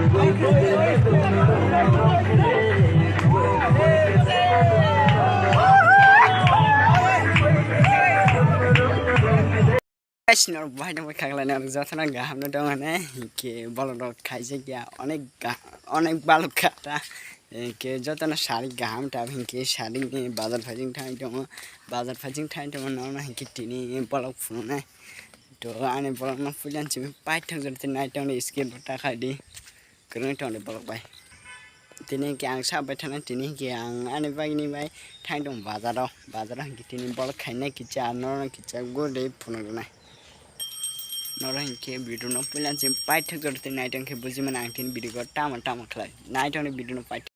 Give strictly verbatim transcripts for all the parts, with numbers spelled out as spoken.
Guys, norok bahai tongwi khaklai, norok jotono gahamno tongo ne, hinkhe bolok rok khaijak ya, onek ga-, onek balok kha ta, hinkhe jotono sari gaham ta, hinkhe sari ni bazar phajing thang tongo, bazar phajing thang tongo, nono hinkhe tini bolok phunuknai. To ani bolok no puila simi paithak jora tini nai tongdi, skip bo ta khaidi. Kwrwngwi tongdi bolok bai. Tini hinkhe ang sa bai thana, tini hinkhe ang ani bagini bai thang tong bazaro. Bazaro hinkhe tini bolok khainai kisa, norokno kisa guri phunuknai. Norok hinkhe video no puila simi paithak jora tini nai tongkhe buji mano ang tini video ko tamo tamo khlai. Nai tongdi video no paithak.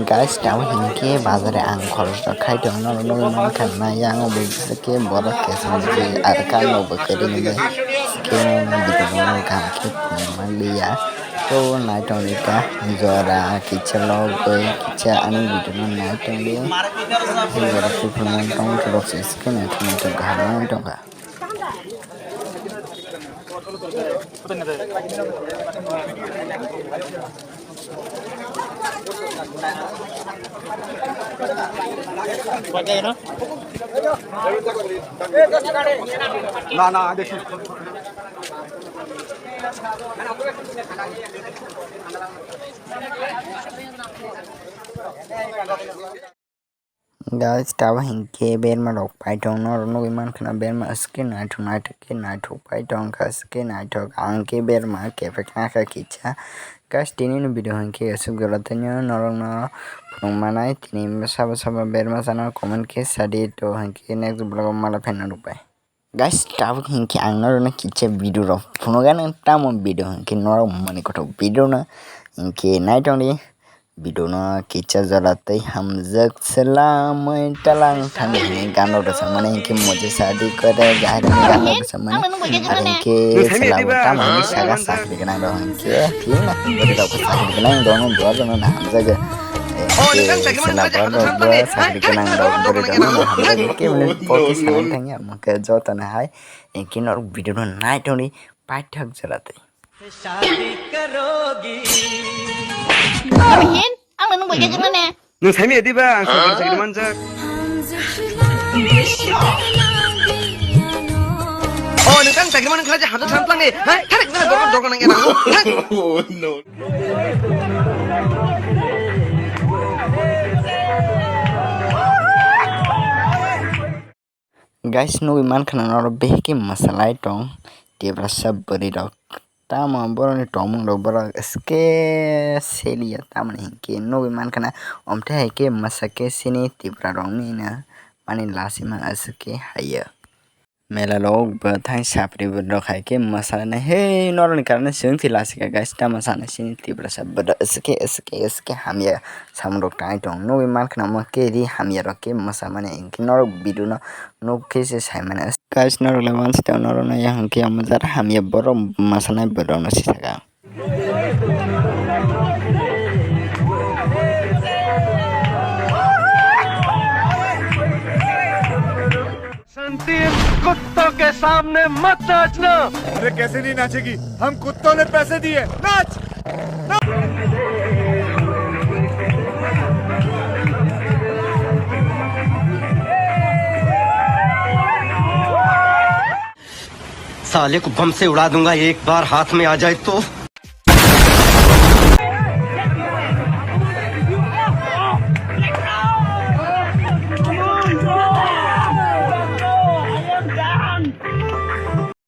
Guys, tamo hinkhe bazar ang khoroksa khai tongno nugwi mankha na, yang bo ke borok kesam je ar kan bo kwrwi nugwi ke video no kaham khe tongma liya. To nai tongdi ta jora kisa logwi kisa ani video no nai tongdi. Jora kuphur man tong thurok se skin thung thung kaham tongkha. না, না, দেখি। Guys, tabo hinkhe berma rok paithok norok nugwi mankha na, berma aswk khe naithok naithok khe naithok paithok wngkha, aswk khe naithok ang khe berma kephek nakha kisa. Guys, tini ni video hinkhe aswk jora tini norokno phunuk manai, tini sabo sabo berma chana comment khe sadi, to hinkhe next vlog o mala phaina rwbai. Guys, tabuk hinkhe ang norokno kisa video rok phunukgano, tamo video hinkhe norok mani kothok video no hinkhe naitongdi. Video no kisa jora tei hamjak selamwi talang thani hwnwi gan rok rwchapmani hinkhe moja sadi kore jahai rokni gan rok rwchapmani. Aro hinkhe sela bo tamo hwnwi saka chakri gwnang rok hinkhe thik na bwrwi rok bo chakri gwnang rok no bo rok no hamjago. Hinkhe sela bo rok bo chakri gwnang rok bwrwi rok no hamjago khe hwnwi poki sanani thangya. Hwnkhe jotono hai hinkhe norok video no naitongdi paithak jora twi. Tamo hin? Ang nang bai kajak nane. Nwng saimaya diba ang sakri sakri manjak. Oh, nwng tang sakri manjak khala je hamjak samplang ni. Hai, tharik nang dorkar dorkar nang ya nang. Oh no. Guys, nugwi mankha na norok beheke mwsalai tong Tiprasa bwrwi rok. Tamo borokni tongmung rok borok swke seliya, tamoni hinkhe nugwi mankha na omthe hai khe mwsake sini Tipra rokni na mani lasima aswk khe haiya. Mela rok bo thang sapri rok hai khe mwsana he norokni karne swngthi lasika guys, tamo sana sini Tiprasa bwrwi swke swke swke hamya. Samung rok tang tong nugwi mankha na omo khe ri hamya rok khe mwsamani hinkhe norok video no nuk khe se saimano. Guys, norok le wansite norok no yang khe omo jara hamya borok mwsanai borok no sisaka. संतीन, कुत्तों के सामने मत नाचना। अरे कैसे नहीं नाचेगी, हम कुत्तों ने पैसे दिए, नाच। साले को बम से उड़ा दूंगा, एक बार हाथ में आ जाए तो।